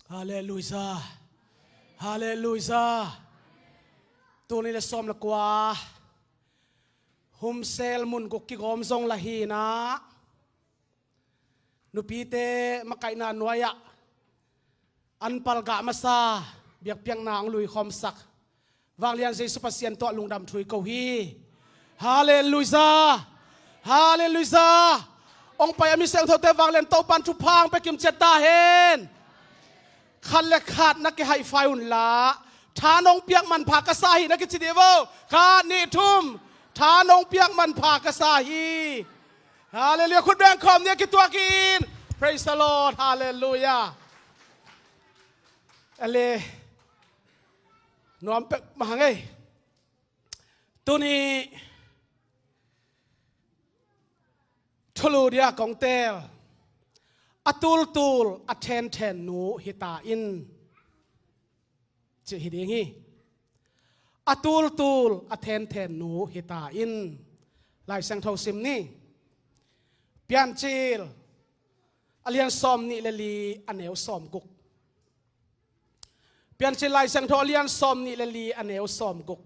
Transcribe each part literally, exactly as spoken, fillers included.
Halleluia. Halleluia. Tul nih le sawm le kua, Humsel mun guk kigawm zong la hi inah, nupite makaihna nuai-ah an palgah masa biakpiakna hong luikhawmsak Vanglian Jesu Pasian tawh lungdam thu i ko hi. Halleluia. Halleluia. Hong pai a mi siangthote vanglian Topan thupha hong pia kimciat ta hen. Khat le khat na kihaihfai unla, tha nong piak manpha ka sa hi na kici dih vo. Khat, nih, thum. Tha nong piak manpha ka sa hi. Halleluia. Khut beng khawm ni a kituak in. Praise the Lord. Halleluia. Ale, nuam pek mah hang ei. Tuni thulu dia kong teel, a tultul a thenthen nu hi ta in, ci hi ding hi. A tultul a thenthen nu hi ta in. Lai Siangtho sim ni. Piancil a lian sawm nih le li, a neu sawm guk. Piancil Lai Siangtho a lian sawm nih le li, a neu sawm guk.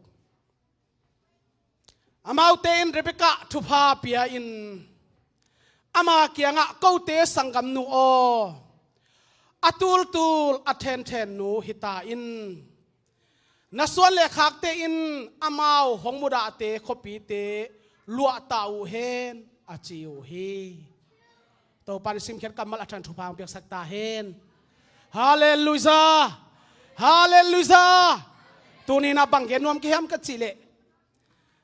Amaute in Rebekah thupha pia in, ama kiangah, kote sanggamnu aw, a tultul a thenthen nu hi ta in, na suan le khakte in amau hong mudahte khuapite luahta uh hen, a ci uh hi. Topan simkhiat kammal a than thupha hong piaksak ta hen. Halleluia. Halleluia. Tuni-in ah bang gen nuam ka hiam ka cih leh,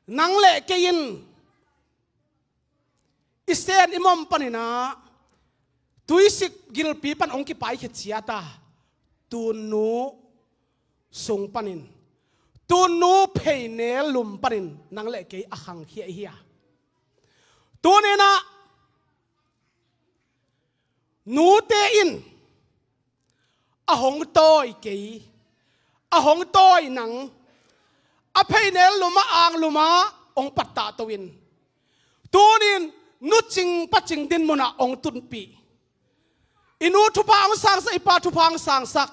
nang le kei in i sen i mawm panin ah tuisik gilpi pan hong kipaikhia ciat a, tunnu sung panin, tunnu pheinel lum panin nang le kei a khangkhia i hi a. Tuni-in ah nute in a hong tawi kei, a hong tawi nang, a pheinel lum ah, ang lum ah hong pattahto in, tuni-in nu cing pa cing din munah hong tunpih. I nu thupha hong sangsak, i pa thupha hong sangsak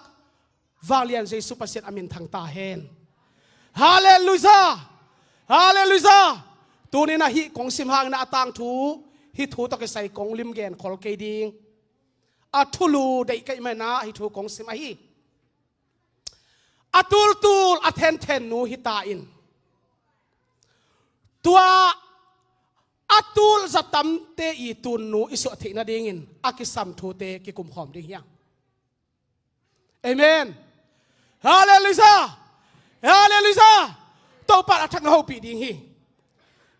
Vanglian Jesu Pasian a min thang ta hen. Halleluia. Halleluia. Tuni-in ah hih kong sim hangin ah a tangthu, hih thu tawh kisai kong lim gen khol kei ding. A thulu deih ka hih manin ah hih thu kong sim ahi. A tultul a thenthen nu hi ta in, tua a tul zatamte i tunnu i suah theih nadingin a kisam thute kikumkhawm ding hi hang. Amen. Halleluia. Halleluia. Topa in a thak na hopih ding hi.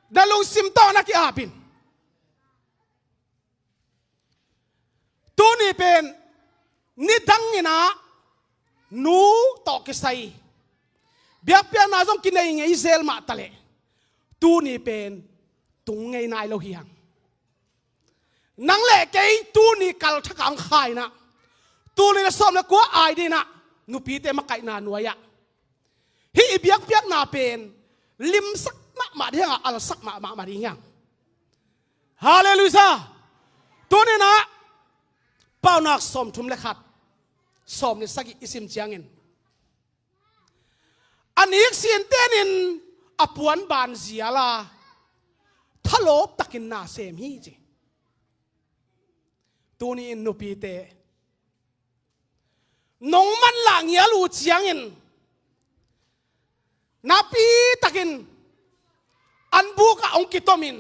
Na lungsim tawh na ki-ap in. Tuni pen nidang in ah nu tawh kisai biakpiakna zong kinei ngei zel mah taleh, tuni pen tung ngei nai lo hi hang. Nang le kei tuni kal thak ah hong kha in ah, tul nih le sawm le kua a ding in ah, nupite makaihna nuai-ah hih i biakpiakna pen limsak mahmah ding hang a, alsak mahmah ding hi hang. Halleluia. Tuni-in ah Paunak sawmthum le khat, sawm le sagih i sim ciangin, a nik sinten in a puanban zial a, thalawp takin na sem hi, ci. Tuni-in nupite, nong manlah ngial uh ciangin, nakpi takin an buk ah hong kitom in,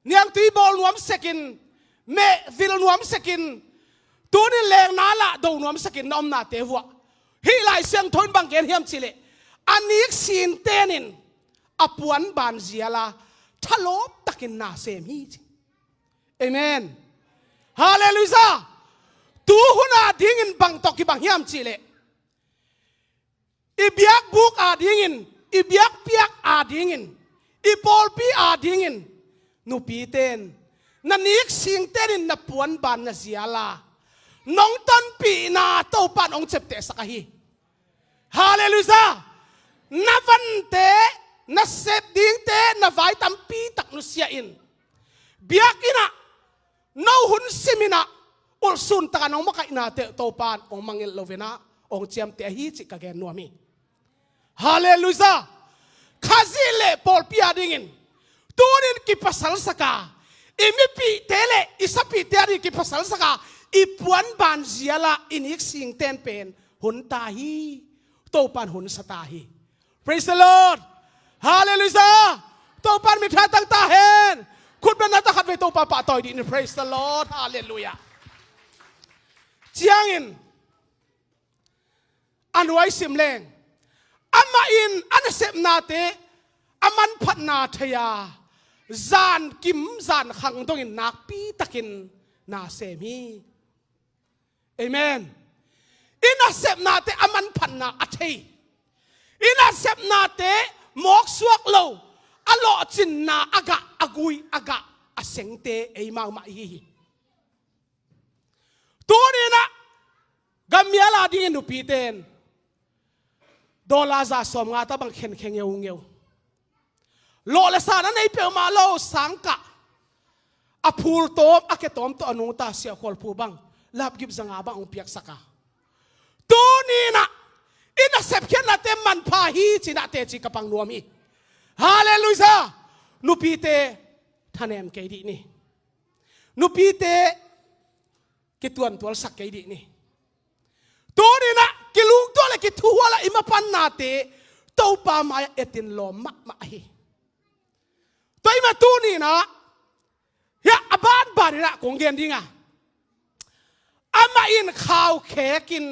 niangtui bawl nuam sek in, meh vil nuam sek in, tuni-in lengna lah do nuam sek in na omnate vuah, hih Lai Siangtho in bang gen hiam cih leh, a nik sinten in a puanban zial a, thalawp takin na sem hi, ci. Amen. Halleluia. Tu hun a dingin bang tawh kibang hiam cih leh, i biakbuk a dingin, i biakpiak a dingin, i pawlpi a dingin, nupite in na nik sinten in na puanban na zial a, nong tonpihna Topa in hong ciaptehsak ahi. Halleluia. Na vante, na sep dingte, na vai tampi tak nusia in, biakinn ah no hun sim in ah, Pawl sun taka nong makaihna teh Topan hong mangngilh lo in ah hong ciamteh ahi cih ka gen nuam hi. Halleluiah. Khazih le pawlpi a dingin tunin kipasalsak a, i mipihte le i sapihte a dingin kipasalsak a, i puanban zial ah i niksingten pen hun ta hi. Topan hun sa ta hi. Praise the Lord. Halleluiah. Topan minthanna tang ta hen. Khutbetna tawh khatvei Topa pahtawi dih ni. Praise the Lord. Halleluiah. Ciangin a nuai sim leng, amah in a nasepnate a manphatna thei a, zan kim zan khang dongin nakpi takin na sem hi. Amen. I nasepnate a manphatna a thei, i nasepnate mawksuak lo, a lawhcinna a gah, a gui a gah, a sengte ei mahmah ihi hi. Tuni in ah gammial a dingin nupite in dollar za sawmnga ta bang khenkhe ngeungeu, lawh le san a nei peuhmah lo, sangkah, a phul tawm, a ke tawm tawh a nungta siahkhual phu bang, lapgip zanga bang hong piaksak a, tuni in ah i nasepkhiatnate manpha hi ci-in ah teci ka pang nuam hi. Halleluiah. Nupite thanem kei dih ni. Nupite kituantualsak kei dih ni. Tuni in ah kilungtuah le kithuhual a i mapannate Topa mai-ah etin lawm mahmah hi. Tua ahih manin tuni in ah, hiah a banban in ah kong gen ding a, amah in khaukhek in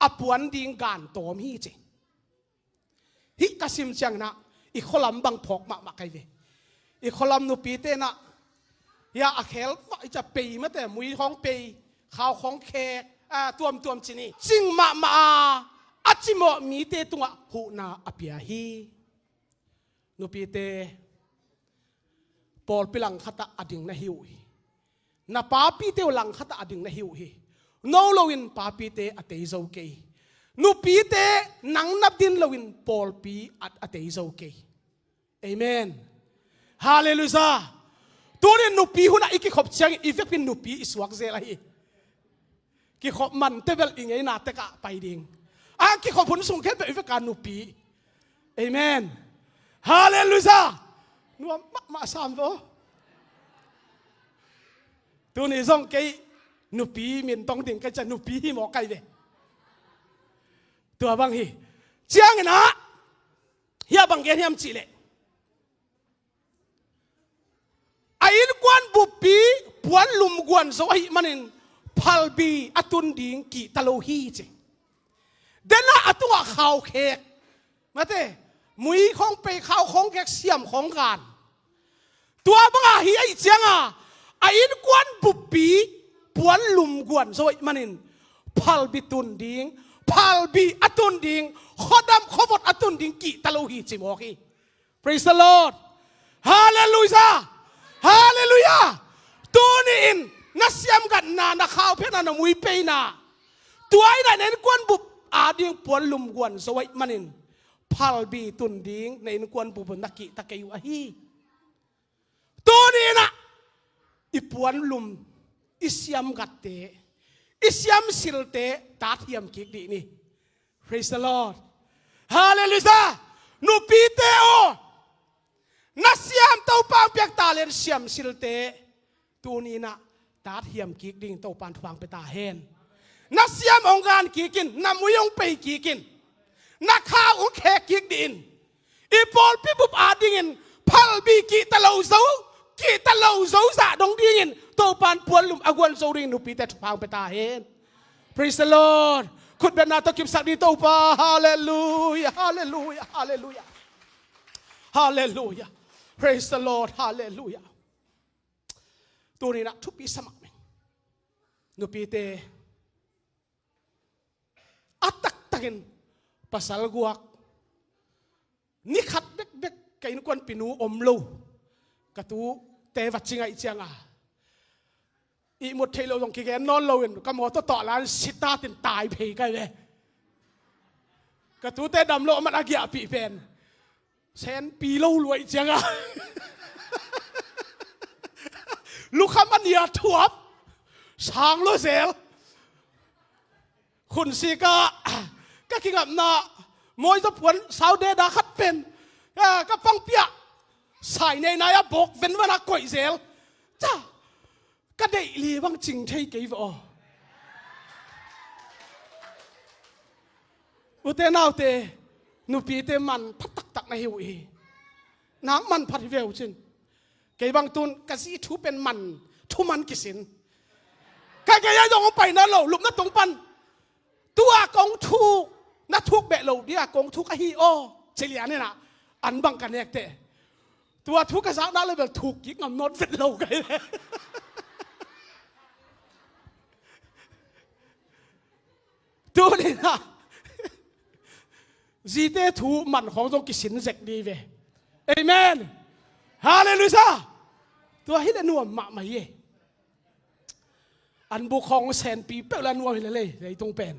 a puan ding gan tawm hi ci. Hih ka sim ciangin ah i khualam bang phawk mahmah ka hi ve. I khualam nupite in ah, hiah a khel vah i ca pei mate, mui khawng pei, khau khawng khek, a, tuamtuam ci ni, cing mahmah a, a cimawh mite tungah huhna a pia hi. Nupite pawlpi langkhat ah a ding na hi uh hi. Na papite uh langkhat ah a ding na hi uh hi. No loin papite a tei zo kei. Nupite nang na din loin pawlpi a, a tei zo kei. Amen. Halleluiah. Tunin nupi hunah i kikhop ciangin i vekpi in nupi i suak zel ahi. Kikhop man teh bel i ngeina tek ah pai ding. A kikhop hun sung khempeuh i vek a nupi. Amen. Halleluiah. Nuam mahmah sam ve aw. Tuni zong kei nupi min tong ding ka hi ciang nupi hi mawk ka hi ve. Tua bang hi. Ciangin ah, hiah bang gen hiam cih leh, a innkuan buppi puan lum guan zo ahih manin phalbi a tun ding kihta lo hi ci. Denah a tungah khaukhek, mate, mui khawng pei, khau khawng khek, siam khawng gan. Tua banga hi ahih cianga a innkuan buppi puan lum guan zo ahih manin phalbi tun ding, phalbi a tun ding, khuadam khuavot a tun ding kihta lo hi ci mawk hi. Praise the Lord. Halleluiah. Halleluiah. Tuni in na siamgatna, na khauphekna, na muipeina, tua in ah na innkuan bup ading puan lum guan zo ahih manin phalbi tun ding na innkuan bup na kihta kei uh ahi. Tuni in ah i puan lum, i siamgatte, i siamsilte tathiam kik dih ni. Praise the Lord. Halleluiah. Nupite aw, na siam, Topa hong piak talent, siamsilte tuni in ah tathiam kik ding Topan thupha hong pia ta hen. Na siam hong gan kik in, na mui hong pei kik in, na khau hong khek kik dih in. I pawlpi bup adingin phalbi kihta lo zo, kihta lo zo zah dong dingin Topan puan lum a guan zo dingin nupite thupha hong pia ta hen. Praise the Lord. Khutbetna tawh kipsak dih Topa. Halleluiah, halleluiah, halleluiah. Halleluiah. Praise the Lord. Halleluiah. Tuni in ah thupi sa mahmah ing. Nupite, a taktakin pasal guak, ni khat bekbek ka innkuanpinu om lo, ka tute va ci ngaih cianga ihmut theih loh zong kigen nawn loin ka mawtaw tawh lan sitatin tai phei ka hi ve. Ka tute dam loh man a giahpih pen senpi lo luaih cianga lukham a nia thuap, sang lo zel. Khun sik ah ka kingapna mawizaw puan sau deda khat pen, ah, ka pangpi ah sai nei nai a bawk venvan a koih zel. Ca, ka deih li bang cing thei kei ve aw. Ute naute, nupite manpha taktak na hi uh hi. Nang manpha hi ve uh cin. Kei bang tun ka zi thu pen man, thuman kisin. Ka gei a zong hong paina lo, lupna tung pan. Tua kong thuk, na thuk beh lo dia kong thuk ahi aw, ci lian inah, an bang ka nek teh. Tua thu ka zakna le bel thuk kik ngam nawn vet lo ka hi ve. Tuninah zite thu man khawng zong kisin zek dih ve. Amen. Halleluiah. Tua hi le nuam mahmah hi. An buk khawng senpi peuh le a nuam hi le lei, leitung pen.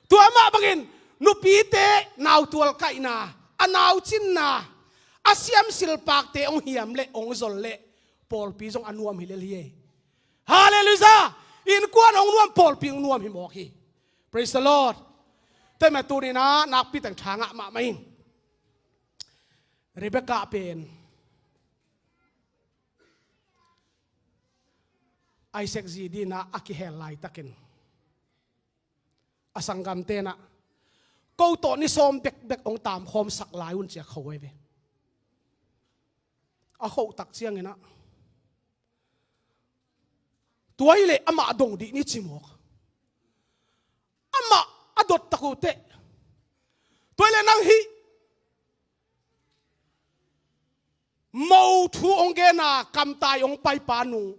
Tua mah bangin nupite nautual kaihna, a naucinna, a siamsil pakte hong hiam le hong zol le pawlpi zong a nuam hi le hi. Halleluiah. Innkuan hong nuam, pawlpi hong nuam hi mawk hi. Praise the Lord. Teima tuninah nakpi teng tha ngah mahmah in. Rebekah pen Isaac zi dinah a kihel laitakin a sanggamte inah ko tawh ni sawm bekbek hong tamkhawmsak lai un ci a kho ahi ve. A khoh tak cianginah tua hi le amah dong dih ni ci mawk. Amah a dot tak uh teh. Tua hi le nang hih mo thu hong gena kamtai hong paipa nung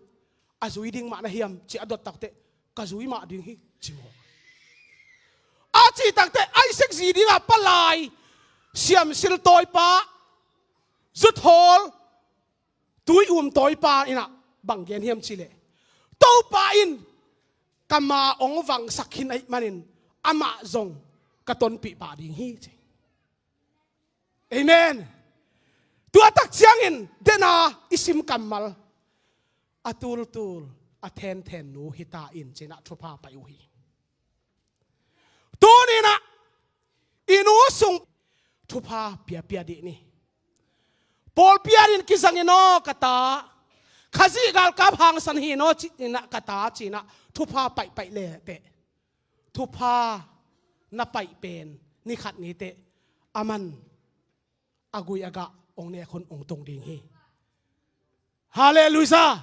a zui ding mah na hiam ci a dot tak teh, ka zui mah ding hi ci mawk. A cih tak teh Isaac zi dinga palai, siamsil tawipa, zuthawl, tui um tawipa inah bang gen hiam cih leh, Topa in ka ma hong vangsak khin ahih manin amah zong ka tonpih pah ding hi ci. Amen. Tua tak ciangin dena i sim kammal a tultul a thenthen nu hi ta in cinah thupha pai uh hi. Tuninah i nu sung thupha piapia dih ni. Pawlpi adin kizangin aw ka ta, Khazih galkap hangsan hi naw cinah ka ta cinah thupha paihpaih leteh, thupha na paih pen nikhat niteh aman a gui a gah hong nek hun hong tung ding hi. Halleluiah.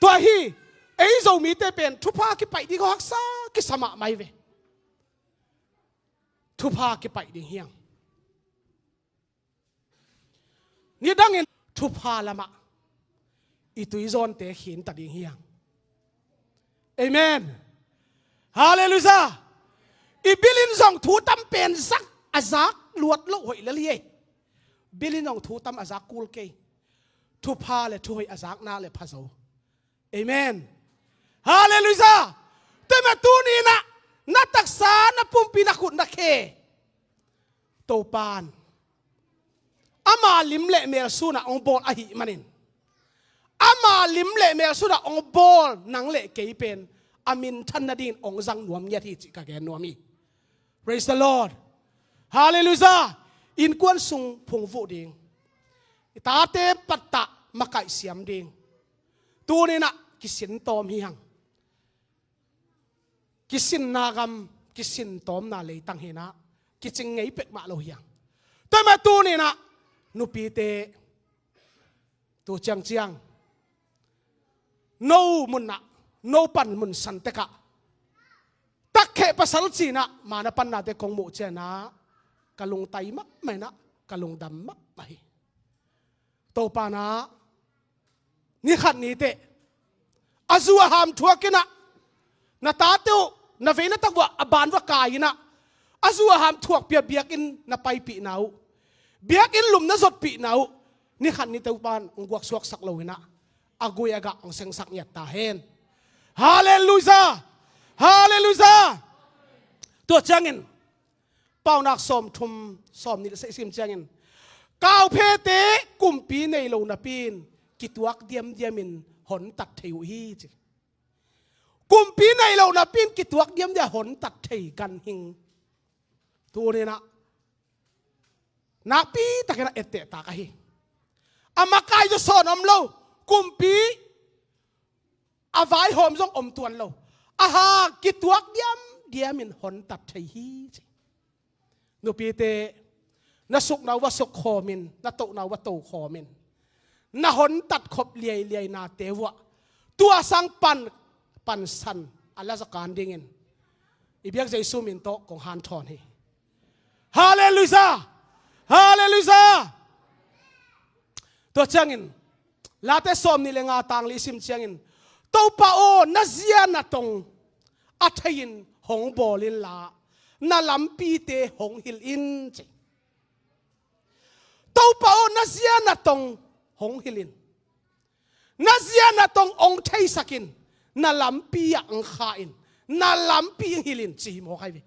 Tua hi, ei Zomite pen thupha kipaih ding haksa kisa mahmah hi ve. Thupha kipaih ding hiang. Nidangin thupha lamah i tuizawnte khinta ding hiang. Amen. Halleluiah. I bilin zong thu tam pen zak a zak luat loh hoih lel hi ei. Bilin zong thu tam a zak kul kei. Thupha le thuhoih a zakna le pha zo. Amen. Halleluiah. Tua mah tuninah na taksa, na pumpi, na khut, na khe Topan ama lim le mel sunah hong bawl ahih manin, ama lim le mel sunah hong bawl nang le kei pen a minthan nadingin hong zang nuam ngiat hi cih ka gen nuam hi. Praise the Lord. Halleluiah. Innkuan sung phungvuh ding, i tate pattah makaih siam ding, tuninah kisin tawm hi hang. Kisinna gam, kisin tawmna leitang hinah kicing ngei pek mah lo hiang. Tua mah tuninah nupite tu ciangciang no munah, no pan mun santekah takkhe pasal cinah mana pannate kong muh cianah ka lungtai mahmah inah ka lungdam mahmah hi. Topanah nikhat niteh a zu a ham thuakinah na tate uh na veina tak uh a ban va kai inah a zu a ham thuakpih a biakinn na paipihna uh, biakinn lum na zotpihna uh, nikhat nite Topan hong guaksuaksak lo inah a gui a gah hong sengsak ngiat ta hen. Halleluiah. Halleluiah. Tua ciangin Paunak sawmthum sawmnih le sagih sim ciangin kauphete kumpi nei lo napi-in kituak diamdiamin hontat thei uh hi ci. Kumpi nei lo napi in kituak diamdiam hontat thei ganhing. Tuni-in ah nakpi takin a etteh tak ahi. A makai zaw sawn om lo. Kumpi a vaihawm zong om tuan lo. A hang kituak diamdiam in hontat thei hi ci. Nupite, na sukna uh va sukkhawm in, na tohna uh va tokhawm in, na hontat khop liailiai nate uh ah tua sang pan, pansan a la zakan dingin i biak Jesu min tawh kong hanthawn hi. Halleluiah! Halleluiah! Tua ciangin Late sawmnih le nga tang li sim ciangin, Topa aw, na zia na tong a thei-in hong bawl inla, na lampite hong hilh in ci. Topa aw, na zia na tong hong hilh in. Na zia na tong hong theisak in, na lampi ah hong kha in, na lampi hong hilh in ci hi mawk ahi ve.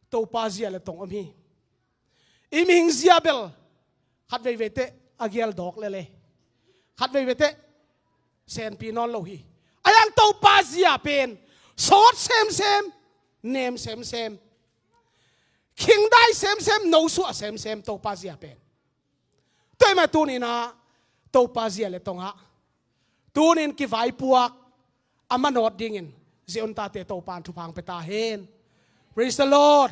Topa zia le tong om hi. I mihing zia bel khat veivei teh a gial dawk lele, khat veivei teh senpi nawn lo hi. A yang Topa zia pen sawt semsem, nem semsem, khingdai semsem, nosuah semsem Topa zia pen. Tua ahih manin tuni-in ah Topa zia le tong ah tuni-in kivaipuak a manawt dingin Zion tate Topa in thupha hong pia ta hen. Praise the Lord.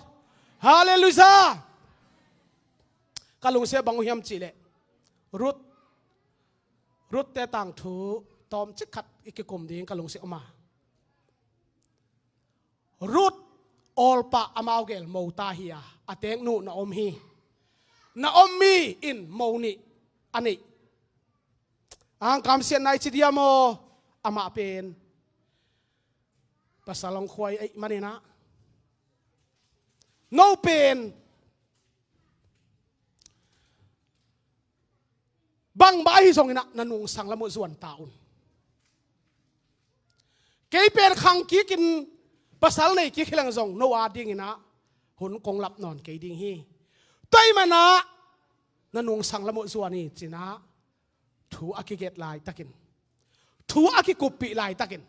Halleluiah. Ka lungsim bang uh hiam cih leh Ruth, Ruth te tangthu tawmcik khat i kikum ding ka lungsim om a. Ruth Orpah amau gel mo ta hi a, a teeknu na om hi. Na om mi in mo nih a neih. Angkam siatna i ci diam aw, amah pen pasal hong khuai ahih manin ah, no pen bangmah ahi zongin ah na nungsang lam uh zuan ta un. Kei pen khang kikin pasal nei kik hi leng zong no a dingin ah hun kong lap nawn kei ding hi. Tua ahih manin ah na nungsang lam uh zuan hi ci-in ah thu a kiget laitakin, thu a kikuppih laitakin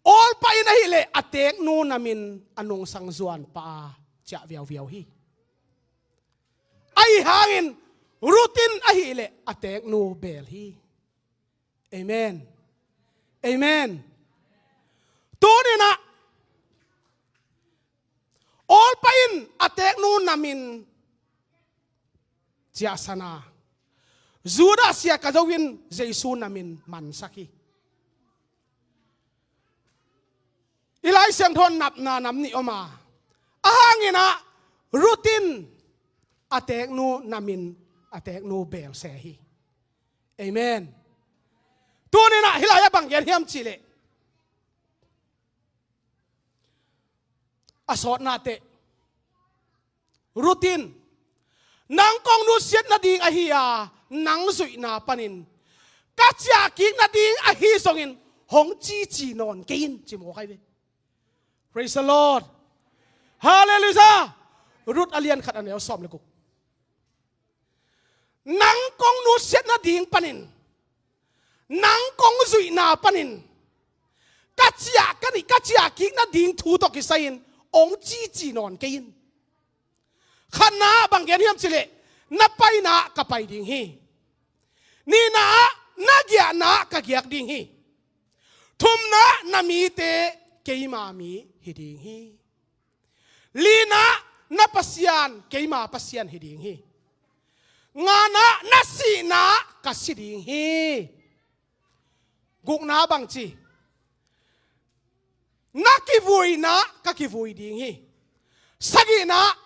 Orpah in ahih leh a teeknu nam in a nungsang zuan pah a ciah viauviau hi. Ahi hangin Ruth in ahih leh a teeknu beel hi. Amen. Amen. Tuni-in ah Orpah in a teeknu nam in ciahsan a, Judah sia ka zo in Jesu nam in mansak hi. I Lai Siangtho in napna nam nih om a, a hangin ah Ruth in a teeknu nam in a teeknu beel se hi. Amen. Tuni-in ah hih lai-ah bang gen hiam cih leh, a sawtna teh Ruth in, nang kong nutsiat nading ahi a, nang zuihna panin ka ciahkik nading ahi zongin hong cici nawn kei in, ci mawk ahi ve. Praise the Lord. Halleluiah. Ruth a lian khat a neu sawm le guk. Nang kong nutsiat nading panin, nang kong zuihna panin ka ciah, ka nih, ka ciahkik nading thu tawh kisai-in hong cici nawn kei in. Khatna bang gen hiam cih leh, na paina ka pai ding hi. Nihna ah na giahna ka giak ding hi. Thumna na mite keima mi hi ding hi. Lina na Pasian keima Pasian hi ding hi. Ngana na sihna ka si ding hi. Gukna bang ci, na kivuina ka kivui ding hi. Sagihna,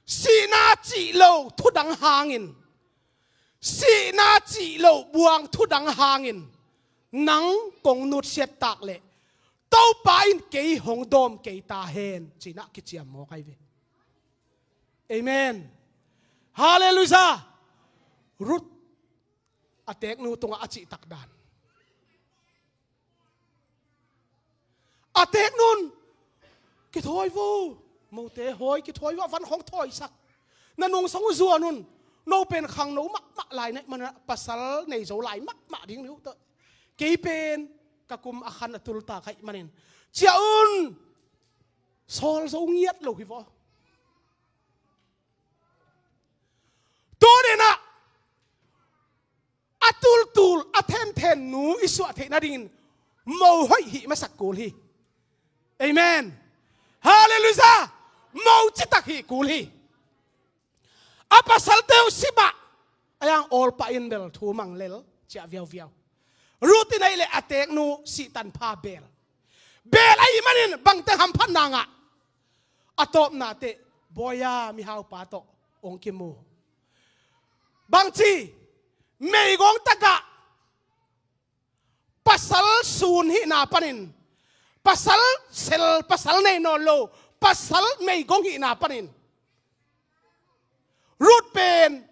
sihna cih lo thudang hangin, sihna cih lo buang thudang hangin nang kong nutsiat tak leh Topa in kei hong dawm kei ta hen, ci-in ah kiciam mawk ahi ve. Amen. Halleluiah. Ruth a teeknu tungah a cihtak dan. A teeknu in, kithawi vo, mote hawi, kithawi vo, a van khawng thawisak. Na nungsang uh zuan un. No pen khangno mahmah lai na hih manin ah, pasal nei zo lai mahmah ding ni uh tawh. Kei pen ka kum a khan a tul ta ka hih manin, ciah un, sawl zo ngiat lo hi vaw. Tuni-in ah a tultul a thenthen nu i suah theih nadingin mo hoih hih masak kul hi. Amen. Halleluiah. Mo citak hih kul hi. A pasalte uh si mah a, a yang awlpa in bel thu mang lel ciah viauviau. Ruth in ahih leh a teeknu sih tanpha beel. Beel ahih manin bangteng hamphatna ngah. A tawpna teh, bawi-a mihaupa tawh hong kimu. Bangci, meigong tagah, pasal sun hihna panin, pasal sel, pasal nei nawn lo, pasal meigong hihna panin Ruth pen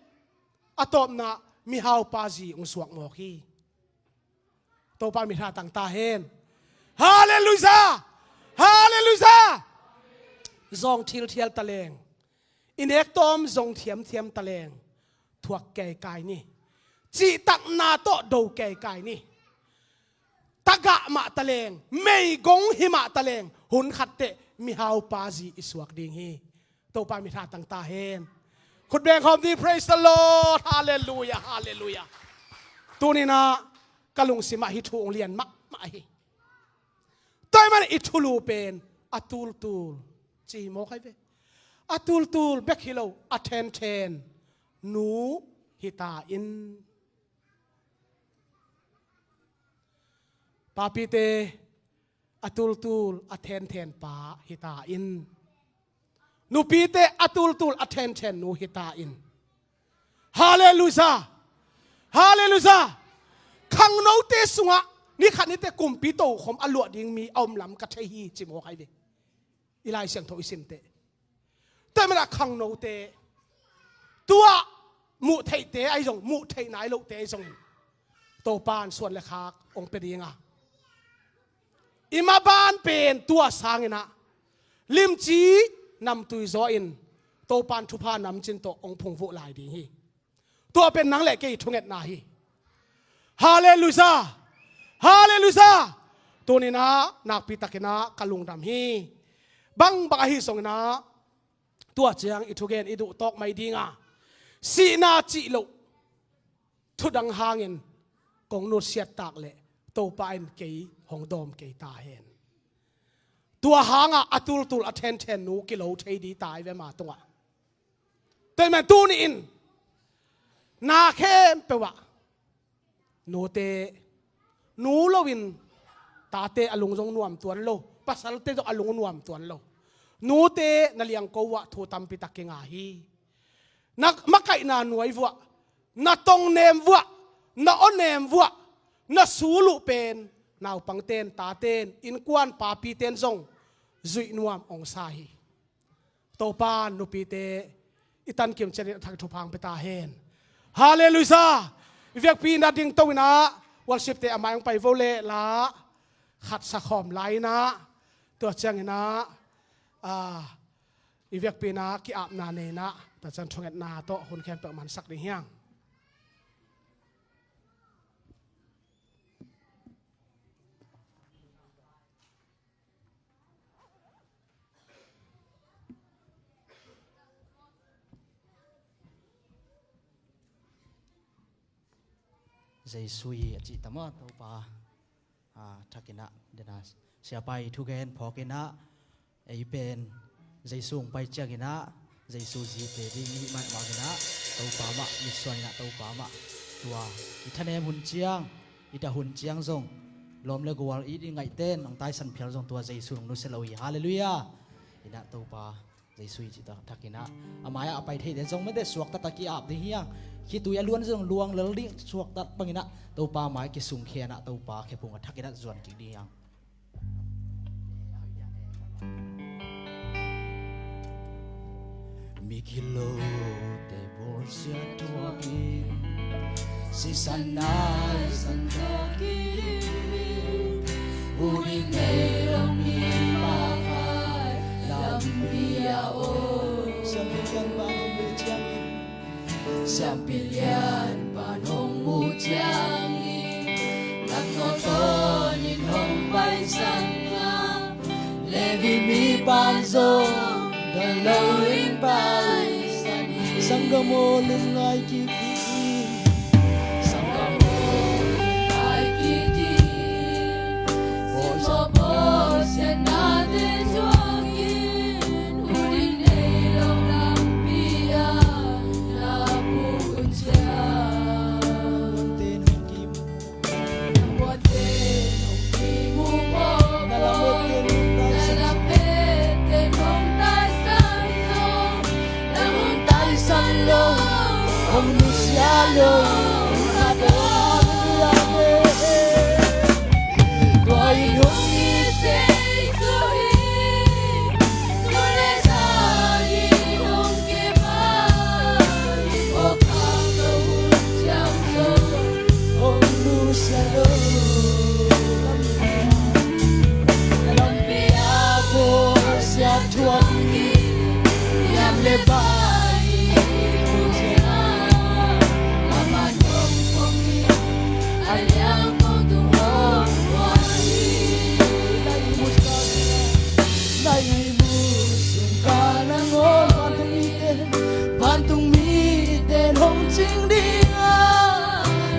a tawpna mihaupa zi hong suak mawk hi. Topa min tha tang ta hen. Halleluiah. Halleluiah. Zawng thilthial taleng, i nek tawm zong thiamthiam taleng, thuak keikai ni. Cihtakna tawh do keikai ni. Tagah mah taleng, meigong hi mah taleng, hun khat teh mihaupa zi i suak ding hi. Topa min tha tang ta hen. Khut beng khawm ding. Praise the Lord. Halleluiah. Halleluiah. Tuni-in ah ka lungsim ah hih thu hong lian mahmah hi. Tua ahih manin i thulu pen a tultul ci hi mawk hi ve. A tultul bek hi lo, a thenthen nu hi ta in. Papite, a tultul a thenthen pa hi ta in. Nupite, a tultul a thenthen nu hi ta in. Halleluiah. Halleluiah. Khangnote sungah ni khat ni teh kumpi tokhom a luah ding mi a om lam ka thei hi, ci mawk hi ve. I Lai Siangtho i sim teh, tua ahih manin khangnote, tua muh theihte ahi zong, muh theih nai lohte ahi zongin Topa'n suan le khak hong pia ding a, i maban pen tua sangin ah limci namtui zaw in Topa'n thupha namcin tawh hong phungvuh lai ding hi. Tua pen nang le kei thungetna hi. Halleluiah. Halleluiah. Tuni-in ah nakpi takin ah ka lungdam hi. Bangbang ahi zongin ah tua ciang i thugen i duhtawk mai ding a, sihna cih loh thudang hangin kong nusiat tak leh Topa in kei hong dawm kei ta hen. Tua hangah a tultul a thenthen nu kilo thei ding ta hi ve ama tungah. Tua ahih manin tuni-in na khempeuh ah nute, nu loin tate a lung zong nuam tuan lo, pasalte zong a lung nuam tuan lo. Nute, na liangko uh ah thu tampi tak kinga hi. Na makaihna nuai vuah, na tongnem vuah, na awnem vuah, na sul uh pen naupangten, taten, innkuan papiten zong zuih nuam hong sa hi. Topa'n nupite i tankim ciatin a thak thupha hong pia ta hen. Halleluiah. I vekpi-in ah dingto in ah worship-te a mai hong pai vo leh la khat sa khawm lai in ah, tua ciangin ah, ah, i vekpi-in ah ki-apna nei in ah, tua ciang thungetna tawh hun khempeuh mansak ding hi hang. Jesu hi a cih tam a, Topa, a, thakin ah, den a, siapa i thugen phawkin ah, ei pen Jesu hong pai ciangin ah, Jesu zite ding i hih mah bangin ah, Topa mah mitsuan in ah, Topa mah tua i thanem hun ciang, i dah hun ciang zong, lawm le gual i, i ngaihten hong taisan phial zong tua Jesu in hong nusia lo hi. Halleluiah. In ah Topa Jesu i cih tak, thakin ah, a mai-ah a pai theite zong mete suakta tak i ap ding hi hang. Khitui a luan zong luang lel ding suakta bangin ah, Topa mai kisungkhia in ah, Topa khephung a thakin ah zuan kik ding hi hang. Migilote bawlsia thuakin, sisan nai san thuakin, uni nei lo mi pakai lampi a om. Siampi lian pan hong mu ciangin, siampi lian pan hong mu ciangin, lam nawn Tawnin hong paisan a, Levi mipa zong dang lo in paisan hi. Sanggam aw, lungngai kik in. Sanggam aw, lungngai kik in. Simbaw bawlsiatnate thuakin, hun i nei loh lampi ah na puk un ciah. Hong nusia lo. Lampi ah bawlsiat thuak hi. Liam le bai i kusia, a man hong pom hi. A liang kong tung hong kuan hi. Na ihmu sung ka nangawn vantung mite, vantung mite hong cing ding a,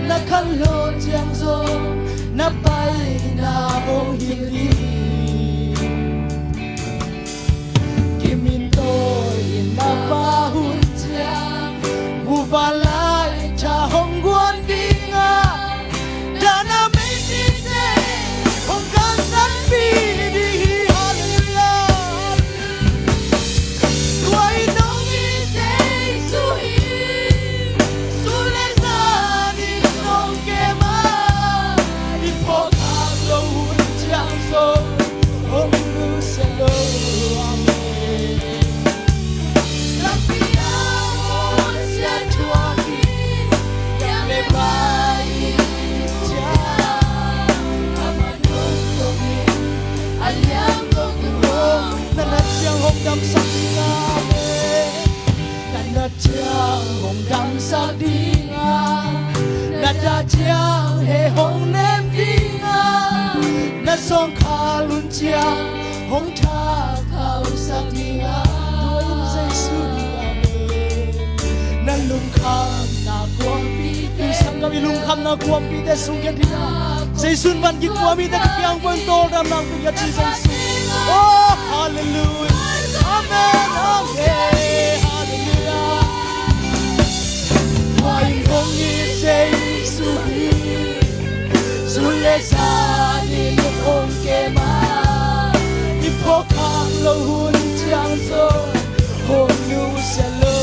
na khanlawh ciang zong na paina hong hilh ding. Kimin tawi in na pha hun ciang, muvanlai tha hong guan ding a, dana meitite hong kamsangpih ding hi. Halleluiah. Tua in hong it Jesu hi. Sun le zan in hong kem a, i phawk khak loh hun ciang zong hong nusia lo. Amen. Lampi ah bawlsiat thuak hi. Liam le bai i kusia, a man hong pom hi. A liang kong tung hong kuan hi. Na nat ciang hong damsak ding a, amen. Na nat ciang hong damsak ding a, na dah ciang heh hong nem ding a, na zawngkhal hun ciang hong thakhauhsak ding a. Tua in Jesu hi, amen. Na lungkhamna kuampite, sanggam, i lungkhamna kuampite sung kiat hi a, Jesu in van gik kua mite ka kiang pan tawldamna hong pia ci Jesu. Oh, halleluiah. Amen. Amen. Halleluiah. Tua in hong it Jesu hi. Sun le zan in hong kem a, i phawk khak loh hun ciang zong hong nusia lo.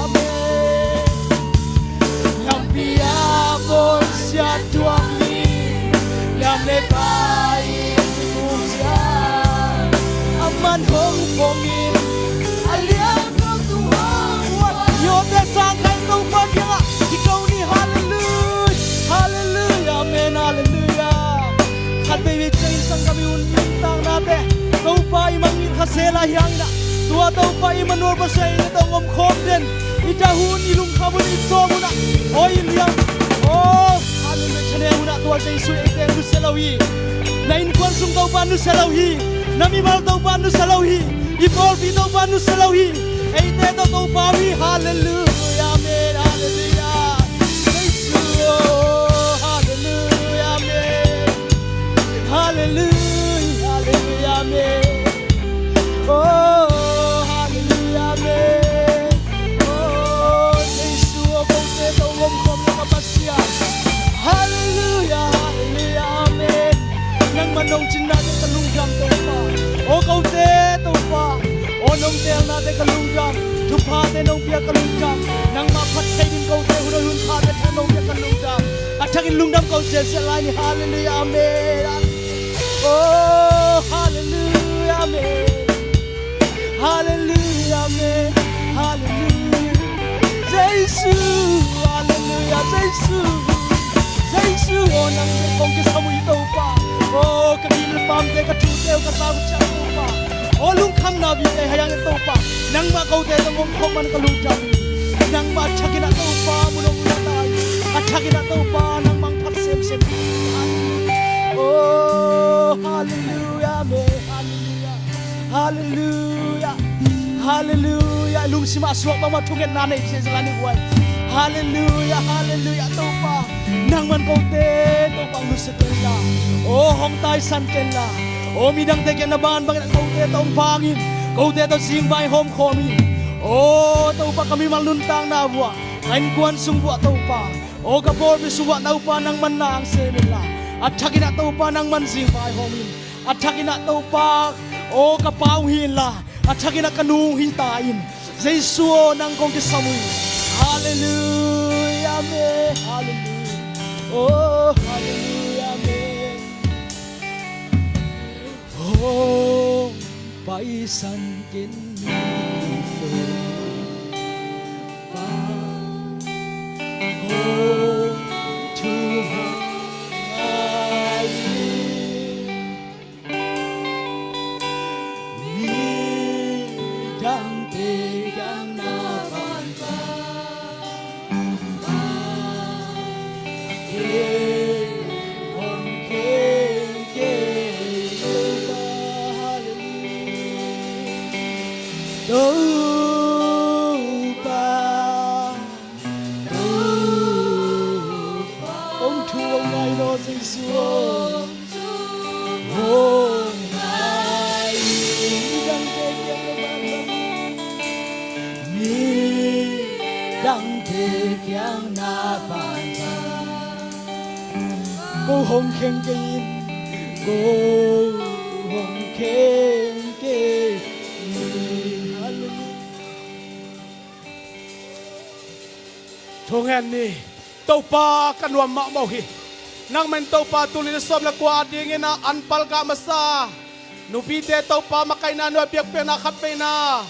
Amen. Lampi ah bawlsiat thuak hi. Liam le bai i kusia, a man hong pom hi. A liang kong tung hong kuan hi. Yawte sang kai Topa kiangah kiko ni. Halleluiah. Halleluiah. Amen. Halleluiah. Khat veivei ciangin sanggam, i hun i nuntaknate Topa i mangngilh kha se lai hi hangin ah, tua Topa Immanuel Pasian in i tawh hong omkhawm den. I dah hun, i lungkham hun, i cawm hun ah, aw i liam, aw, halleluiah, thanem hun ah tua Jesu eite nusia lo hi. Na innkuan sung Topa nusia lo hi. Na mimal Topa nusia lo hi. I pawlpi Topa nusia lo hi. Eite tawh Topa om hi. Halleluiah, amen, halleluiah. Jesu, oh, halleluiah, amen. Halleluiah, halleluiah, amen. Oh, halleluiah, amen. Oh, Jesu, oh, kote tawh hong omkhawm lo ka Pasian. Halleluiah, halleluiah, amen. Nangmah nong cinnate ka lungdam Topa. Oh, kote Topa. Oh, nong teelnate ka lungdam. Thuphate nong piak ka lungdam. Nangmah phat thei ding kote hun, hun phate tha nong piak ka lungdam. A thakin lungdam ko ziahziah lai ni. Halleluiah, amen. Oh, halleluiah, amen. Halleluiah, amen. Halleluiah. Jesu, halleluiah, Jesu. Jesu, oh, nang kong kisam uh hi Topa. Oh, ka gilpamte, ka thute uh ka zak uh ciang Topa. Oh, lungkhamna vite hang in Topa. Nangmah kote tawh hong omkhawm man ka lungdam. Nangmah a thakin ah Topa mun hong la ta hi. A thakin ah Topa nangmah hong phat semsem. Halleluia. Halleluia. Lungsim ah suak bangmah thungetna nei ci zela ni guai. Halleluia. Halleluia. Topa, nangman kote Topa nusia kenla. O hong taisan kenla. O midangte kiang na ban bangin kote tawh hong pangin, kote tawh zingvai hawmkhawmin. O Topa, ka mimal nuntakna vuah, ka innkuan sung vuah Topa, o ka pawlpi sung vuah Topa nangman na hong sem inla, a thakin ah Topa nangman zingvai hawmin. A thakin ah Topa, o ka pa hong hi inla, a thakin ah ka nu hong hi ta in. Jesu aw, nang kong kisam uh hi. Halleluia, amen. Halleluia. O halleluia, amen. Hong paisan ken ni Topa, hong thu hong ngai. Midangte kiang na pan, hong khen kei Topa. Halleluia. Topa, Topa, hong thu hong ngai lo Jesu aw. Hong ngai midangte kiang na pan, midangte kiang na pan. Ko hong khen kei in, ko hong khen kei in. Halleluia. Thungen ni. Topa, ka nuam mahmah uh hi. Nangman Topa, tuni le sawm le kua adingin ah an palkah masa nupite Topa, makaihna nuai biakpiakna khatveina,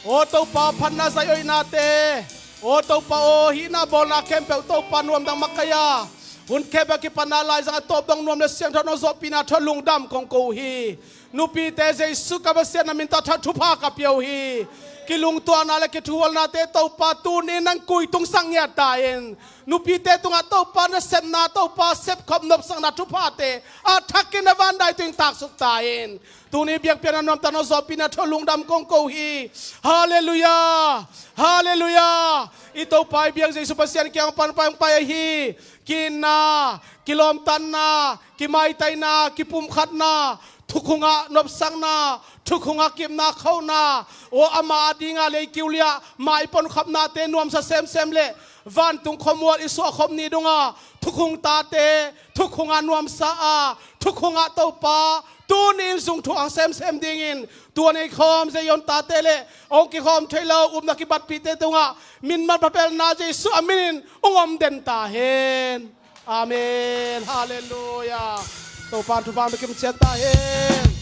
aw Topa, phatna zai-oihnate, aw Topa aw, hihna bawlna khempeuh Topa nuamdang makaih a, hun khempeuh a kipatna laizang a tawp dong nuam le siangtho nong zawhpihna tawh lungdam kong ko uh hi. Nupite Jesu ka Pasian na min tawh thupha ka pia uh hi. Kilungtuahna le kithuhualnate Topa, tuni nang kuitungsak ngiat ta in. Nupite tungah Topa nasepna, Topa sepkhop nopsakna thuphate a thakin na van dai tungin taksuk ta in. Tuni biakpiakna nuamtak nong zawhpihna tawh lungdam kong ko uh hi. Halleluia. Halleluia. I Topa i biak Jesu Pasian kiang pan pai hong pai ahi. Ki-itna, kilawmtatna, kimaitaina, kipumkhatna, thukhungah nopsakna, thukhungah kipna khona, aw ama adingah lei kiuliah mai ponkhapnate nuamsa semsem le vantung khuamual i suahkhop ni dongah thukhung tate thukhungah nuamsa a, thukhungah Topa tuni in zungthu hong semsem dingin tua nei khawm Zion tate le hong kikhawm thei lo upna kibatpihte tungah min manpha pelna Jesu a minin hong om den ta hen. Amen. Halleluia. Topa in thupha hong pia kim ciat ta hen.